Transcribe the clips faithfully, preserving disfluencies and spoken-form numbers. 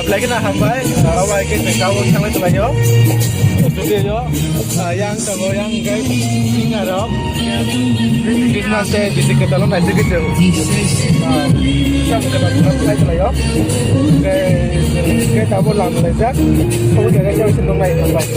Lagi na hambai, hambai ke tengkau thanglai tonglaio. Studio yo, ah, yang tongo, yang hingke singer rok. Christmas day, bisi ketalo naisik kecil. Ah, yang ketalo thanglai tonglaio. Ke, ke tabo lam laijak. Tabo jaga jauh sini nonglai hambai.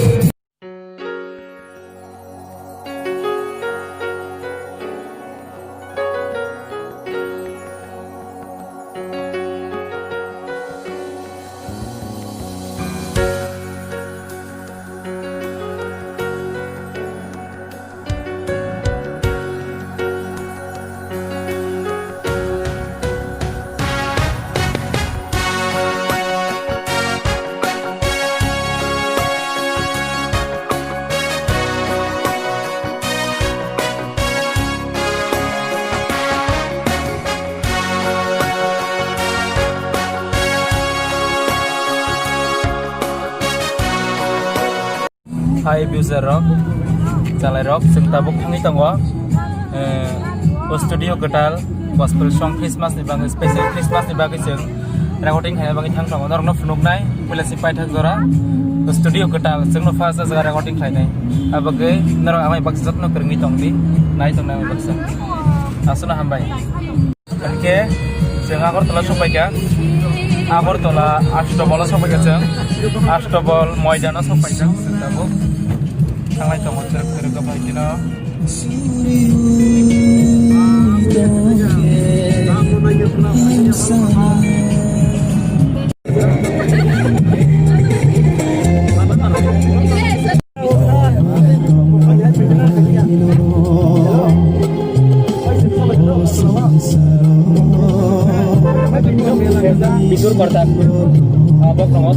Hai, viewer rok, chalai rok, chwng tabuk thangwi tongo, eh, o studio kwtal gospel song Christmas ni bagwi, special Christmas ni bagwi chwng recording khaina bagwi thang tongo. Norokno phunuknai, puila si paithak jora, o studio kwtal, chwngno first o jaga recording khlainai. Abagwi norok amai baksa jotno kwrwngwi tongdi, nai tongnai amai baksa. Aswkno hambai. Hingke chwng Agartala sokpaikha. Agartala Astabolo sokpaikha chwng. Astabol moidano sokpaikha chwng tabuk. Thanglai tongo chwng kwrwkha bai kheno. Bidur Kortak. Ah, bok tongo.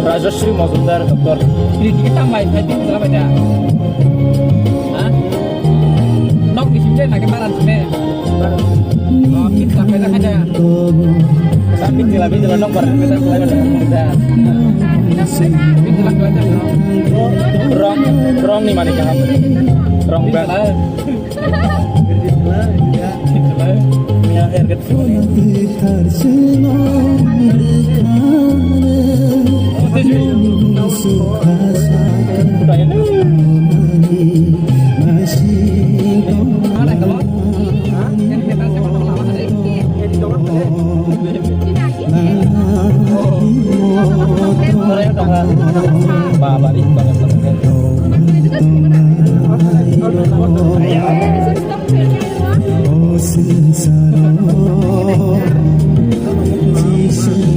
Rajashree Majumdar, Doctor. Ini kita main, saya tinggal apa ya? Hah? Nok di sini lagi marah sini. Oh, kita beda aja. Tapi jelas, jelas nok bar, beda, beda, beda. Jelas, jelas. Wrong, wrong ni mani kaham. Wrong brand.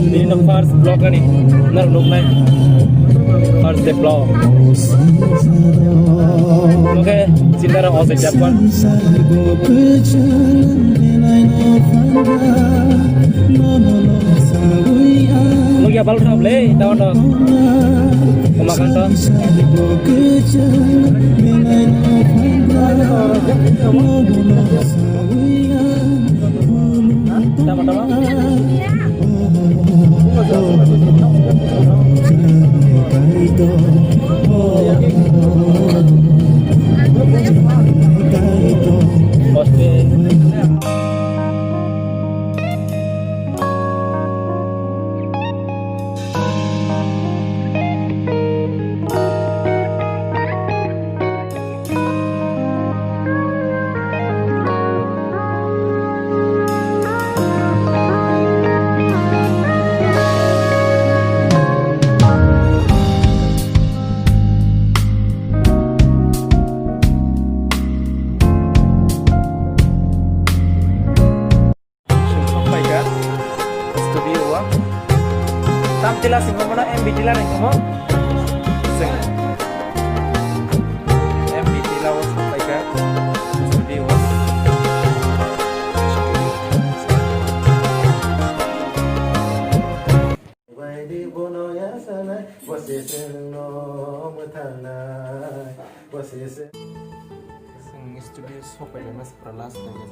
Ini no first vlog ani, nar nuk nai. First day vlog. Oke, cinta orang ojek Japan. Nuk ya balu thap le, tahu toh. Pemakan toh. Tama, tama. Chwng sok phaikha studio o. Tam tila singmo mano M B Tila ni thamo. Chwng M B Tila o sok phaikha studio o. Baidi bono ya sanai, bo se se no mwthangnai, bo se se. Chwng studio sok phaikha mas pra last na ya.